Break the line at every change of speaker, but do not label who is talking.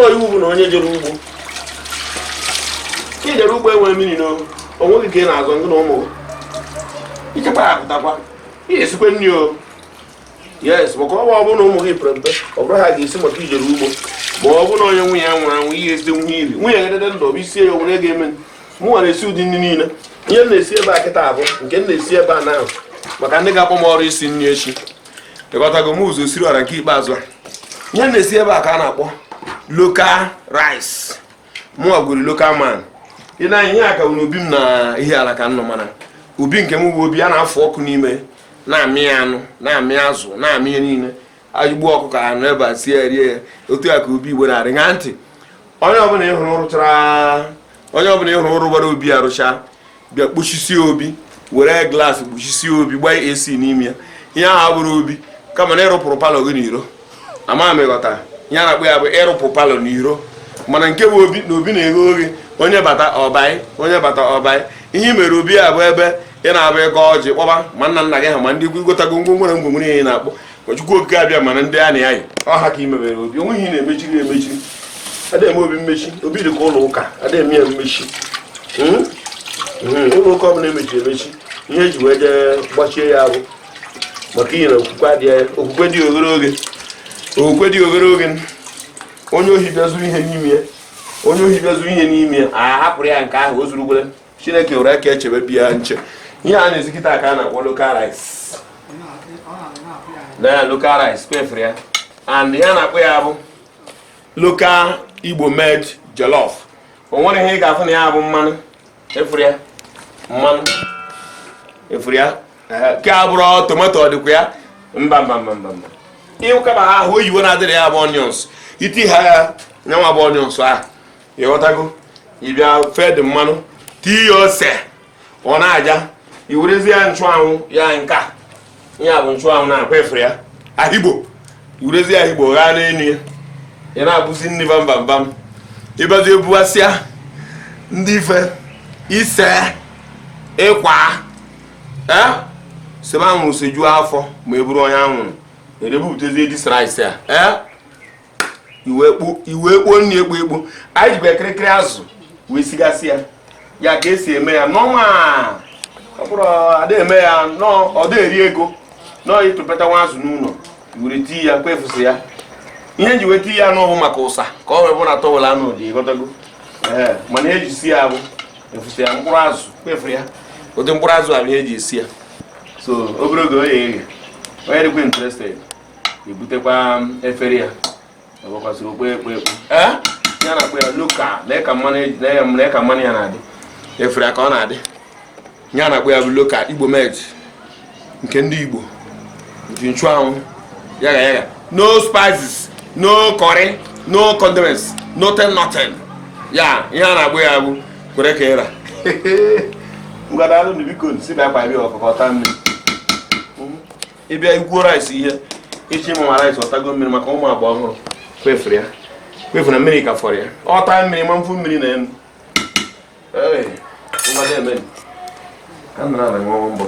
Ọ iwu bụ na onye jere ugbo, ka ị jere ugbo, enwere mmiri na onwe gị ka ị na-azọ ngị na ụmụ gị. Ichekwa ya pụtakwa, ị ga-esikwe nri o. Yes, maka ọ bụ na ụmụ gị pere mpe, ọ bụrụ ha ga-esi maka ijere ugbo, ma ọ bụ na onye nwunye ya nwụrụ anwụ, ihe ezite nwunye iri nwunye gị dede ndụ, ọ bụ isie ya onwere ga-eme. Mụ nwa na-esi ụdị nri niile. Ihe m na-esi ebe a kịta abụ nke m na-esi ebe a na maka ndị ga-akpọ m ọrụ isi nri echi. Ịghọtago m? Ụzọ siri ọra nke ikpeazụ a, ihe m na-esi ebe a ka a na-akpọ local rice. Mụnwa gwuru local man. Ị na ihe a ka n'obi m na ihe ala ka m nọ, mana obi nke m bụ obi a na-afụ ọkụ n'ime, na-amị anụ, na-amị azụ, na-amị ihe niile. Ajụgbu ọkụkọ anụ ebe a, sie ya, rie ya. Otu a ka obi Igbo na-arị. Ṅaa ntị, onye ọbụla ịhụrụ rụchara, onye ọbụla ịhụrụ rụgbara obi arụcha, bịa kpuchisie obi, were glass kpuchisie obi, gbaa AC n'ime ya, ihe ahụ abụrụ obi, kama na ịrụpụrụ parlour gị n'iro. Ama m ịghọta ihe a na-akpọ ya bụ ịrụpụ parlour n'iro. Mana nke bụ obi na obi na-eghe oghe, onye bata ọbai, onye bata ọbai. Ihe i mere obi a bụ ebe ị na-abụ ịkọ ọjị, kpọba ma nna nna gị ha, ma ndị gotago ngwongwo na ngwongwo niile ị na-akpọ ma Chukwu Okike abịa, mana ndị a na-ayị ọha ka ị mebere obi. Onweghị ihe na-emechiri emechiri. Ada eme obi mmechi. Obi dị ka ụlọ ụka, ada eme ya mmechi. Ụlọ ụka ọbụla emechiri emechi, ihe eji wee jee gbachie ya bụ maka ihe na okwukwe adịghị ya. Okwukwe dị oghere oge, okwukwe dị oghere oge. Onye ohi bịa zuru ihe n'ime ya, onye ohi bịa zuru ihe n'ime ya, a hapụrụ ya nke ahụ o zuru gwere. Chineke were aka echebe biya nche. Ihe a na-esi kịta ka a na-akpọ local rice na local rice kwefere ya, and ihe a na-akpọ ya bụ local Igbo made jollof. O nwere ihe ị ga-afụ na ya bụ mmanụ efuru ya, mmanụ efuru ya ke abụrụ tomato, ọ dịkwa ya. Mba, mba, mba, mba, mba. Ịkaba ha ahụ oyibo na-adịrị ya bụ onions. Iti ha ya nyanwa bụ onions ahụ, ịghọtago? Ịbịa fed mmanụ, tii ya ose, ọ na-aja. I werezie ya nchụanwụ ya, nka ya bụ nchụanwụ na-akwa efere ya ahigbo. I werezie ahigbo ghaa n'elu ya, ị na-abụzi nri bam bam bam. Ịbazi ebuasịa ndị ife ise ịkwa ee sebe anwụrụ sejuo afọ, ma e buru onye anwụrụ erebupụtazie this rice a. Ee, iwe kpuo nri ekpo ekpo. Anyị jikwa kịrịkịrị azụ wee sigasị ya. Ya ka esi eme ya nọma. Ọ bụrụ ada eme ya nọ, ọ da eri ego nọọ. Ịtụpụta nwa azụ n'ụlọ, were tii ya, kwefusi ya. Ihe nji wee tii ya n'ọhụ maka ụsa ka ọ wee bụ na towel anụ dị. Ịghọtago? Ee, mana eji si ya bụ efusi ya mkpụrụ azụ, kwefuru ya ụdị mkpụrụ azụ a bụ ihe eji esi ya. So obere oge ọ ya eghe. Onye dịkwa interested ebutekwa efere ya, ọgbakwasịrị okpo ekpo ekpo. Ee, ya na-akpọ ya local. Lee ka mmanụ eji, lee ka mmanụ ya na-adị, efere ya ka ọ na-adị. Ya na-akpọ ya bụ local Igbo made, nke ndị Igbo, nke nchụanwụ yaga yaga. No spices, no curry, no condiments, nothing, nothing. Ya ihe a na-akpọ ya bụ kwere ka ịra ngwadalụ. Biko, si bịa kwa bịa ọkụkọ taa mmiri. Ịbịa ikwuo rice, ihe ịchọ ịma ma rice ọtago mmiri maka ụmụ agba ọhụrụ, kwefere ya, kwefere na mmiri ka fọrọ ya, ọ taa mmiri ma mfu mmiri na elu. Ee, ngwada eme ka m nara ṅụọ mbọ.